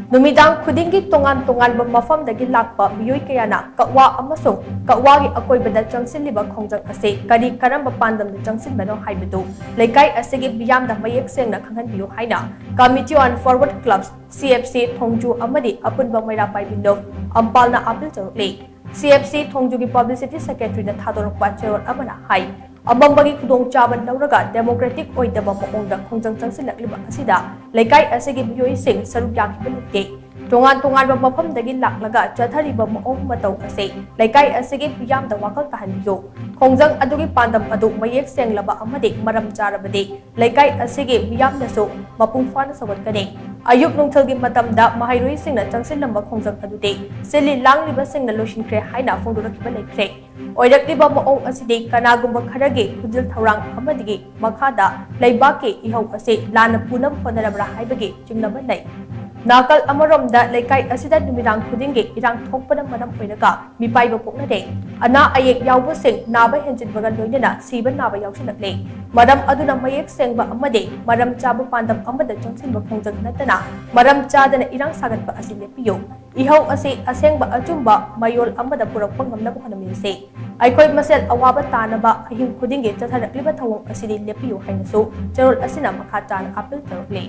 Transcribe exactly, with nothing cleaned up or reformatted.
ꯅꯨꯃꯤꯗꯥꯡ ꯈꯨꯗꯤꯡꯒꯤ ꯇꯣꯉꯥꯟ ꯇꯣꯉꯥꯟꯕ ꯃꯐꯝꯗꯒꯤ ꯂꯥꯛꯄ ꯃꯤꯑꯣꯏ ꯀꯌꯥꯅ ꯀꯛꯋꯥ ꯑꯃꯁꯨꯡ ꯀꯛꯋꯥꯒꯤ ꯑꯀꯣꯏꯕꯗ ꯆꯪꯁꯤꯜꯂꯤꯕ ꯈꯣꯡꯖꯪ ꯑꯁꯤ ꯀꯔꯤ ꯀꯔꯝꯕ ꯄꯥꯟꯗꯝꯗ ꯆꯪꯁꯤꯟꯕꯅꯣ ꯍꯥꯏꯕꯗꯨ ꯂꯩꯀꯥꯏ ꯑꯁꯤꯒꯤ ꯃꯤꯌꯥꯝꯗ ꯃꯌꯦꯛ ꯁꯦꯡꯅ ꯈꯪꯍꯟꯕꯤꯌꯨ ꯍꯥꯏꯅ Committee on Forward Clubs, C F C, ꯊꯣꯡꯖꯨ ꯑꯃꯗꯤ ꯑꯄꯨꯟꯕ ꯃꯩꯔꯥ ꯄꯥꯏꯕꯤ ꯂꯨꯞ ꯑꯝꯄꯥꯜꯅ ꯑꯄꯤꯜ ꯇꯧꯔꯛꯂꯤ꯫ C F C ꯊꯣꯡꯖꯨꯒꯤ Publicity Secretaryꯅ ꯊꯥꯗꯣꯔꯛꯄ ꯆꯦꯔꯣꯜ ꯑꯃꯅ ꯍꯥꯏ, ꯑꯃꯝꯕꯒꯤ ꯈꯨꯗꯣꯡꯆꯥꯕ ꯂꯧꯔꯒ democratic ꯑꯣꯏꯗꯕ ꯃꯑꯣꯡꯗ ꯈꯣꯡꯖꯪ ꯆꯪꯁꯤꯜꯂꯛꯂꯤꯕ ꯑꯁꯤꯗ ꯂꯩꯀꯥꯏ ꯑꯁꯤꯒꯤ ꯃꯤꯑꯣꯏꯁꯤꯡ ꯁꯔꯨꯛ ꯌꯥꯈꯤꯕ ꯂꯩꯇꯦ꯫ ꯇꯣꯉꯥꯟ ꯇꯣꯉꯥꯟꯕ ꯃꯐꯝꯗꯒꯤ ꯂꯥꯛꯂꯒ ꯆꯠꯊꯔꯤꯕ ꯃꯑꯣꯡ ꯃꯇꯧ ꯑꯁꯤ ꯂꯩꯀꯥꯏ ꯑꯁꯤꯒꯤ ꯃꯤꯌꯥꯝꯗ ꯋꯥꯈꯜ ꯇꯥꯍꯟꯕꯤꯌꯨ꯫ ꯈꯣꯡꯖꯪ ꯑꯗꯨꯒꯤ ꯄꯥꯟꯗꯝ ꯑꯗꯨ ꯃꯌꯦꯛ ꯁꯦꯡꯂꯕ ꯑꯃꯗꯤ ꯃꯔꯝ ꯆꯥꯔꯕꯗꯤ ꯂꯩꯀꯥꯏ ꯑꯁꯤꯒꯤ ꯃꯤꯌꯥꯝꯅꯁꯨ ꯃꯄꯨꯡ ꯐꯥꯅ ꯁꯧꯒꯠꯀꯅꯤ꯫ ꯑꯌꯨꯛ ꯅꯨꯡꯊꯤꯜꯒꯤ ꯃꯇꯝꯗ ꯃꯍꯩꯔꯣꯏꯁꯤꯡꯅ ꯆꯪꯁꯤꯜꯂꯝꯕ ꯈꯣꯡꯖꯪ ꯑꯗꯨꯗꯤ ꯁꯤꯜꯂꯤ ꯂꯥꯡꯂꯤꯕꯁꯤꯡꯅ ꯂꯣꯏꯁꯤꯟꯈ꯭ꯔꯦ ꯍꯥꯏꯅ ꯐꯣꯡꯗꯣꯔꯛꯈꯤꯕ ꯂꯩꯈ꯭ꯔꯦ꯫ ꯑꯣꯏꯔꯛꯂꯤꯕ ꯃꯑꯣꯡ ꯑꯁꯤꯗꯤ ꯀꯅꯥꯒꯨꯝꯕ ꯈꯔꯒꯤ ꯈꯨꯖꯤꯜ ꯊꯧꯔꯥꯡ ꯑꯃꯗꯒꯤ ꯃꯈꯥꯗ ꯂꯩꯕꯥꯛꯀꯤ ꯏꯍꯧ ꯑꯁꯤ ꯂꯥꯟꯅ ꯄꯨꯅꯕ ꯍꯣꯠꯅꯔꯕ꯭ꯔꯥ ꯍꯥꯏꯕꯒꯤ ꯆꯤꯡꯅꯕ ꯂꯩ꯫ ꯅꯥꯀꯜ ꯑꯃꯔꯣꯝꯗ ꯂꯩꯀꯥꯏ ꯑꯁꯤꯗ ꯅꯨꯃꯤꯗꯥꯡ ꯈꯨꯗꯤꯡꯒꯤ ꯏꯔꯥꯡ ꯊꯣꯛꯄꯅ ꯃꯔꯝ ꯑꯣꯏꯔꯒ ꯃꯤꯄꯥꯏꯕ ꯄꯣꯛꯅꯔꯦ꯫ ꯑꯅꯥ ꯑꯌꯦꯛ ꯌꯥꯎꯕꯁꯤꯡ ꯅꯥꯕ ꯍꯦꯟꯖꯤꯟꯕꯒ ꯂꯣꯏꯅꯅ ꯁꯤꯕ ꯅꯥꯕ ꯌꯥꯎꯁꯤꯜꯂꯛꯂꯦ꯫ ꯃꯔꯝ ꯑꯗꯨꯅ ꯃꯌꯦꯛ ꯁꯦꯡꯕ ꯑꯃꯗꯤ ꯃꯔꯝ ꯆꯥꯕ ꯄꯥꯟꯗꯝ ꯑꯃꯗ ꯆꯪꯁꯤꯟꯕ ꯈꯣꯡꯖꯪ ꯅꯠꯇꯅ ꯃꯔꯝ ꯆꯥꯗꯅ ꯏꯔꯥꯡ ꯁꯥꯒꯠꯄ ꯑꯁꯤ ꯂꯦꯞꯄꯤꯌꯨ꯫ ꯏꯍꯧ ꯑꯁꯤ ꯑꯁꯦꯡꯕ ꯑꯆꯨꯝꯕ ꯃꯌꯣꯜ ꯑꯃꯗ ꯄꯨꯔꯛꯄ ꯉꯝꯅꯕ ꯍꯣꯠꯅꯃꯤꯟꯅꯁꯤ꯫ ꯑꯩꯈꯣꯏ ꯃꯁꯦꯜ ꯑꯋꯥꯕ ꯇꯥꯅꯕ ꯑꯍꯤꯡ ꯈꯨꯗꯤꯡꯒꯤ ꯆꯠꯊꯔꯛꯂꯤꯕ ꯊꯧꯑꯣꯡ ꯑꯁꯤꯗꯤ ꯂꯦꯞꯄꯤꯌꯨ ꯍꯥꯏꯅꯁꯨ ꯆꯦꯔꯣꯜ ꯑꯁꯤꯅ ꯃꯈꯥ ꯇꯥꯅ ꯑꯥꯄꯤꯜ ꯇꯧꯔꯛꯂꯤ꯫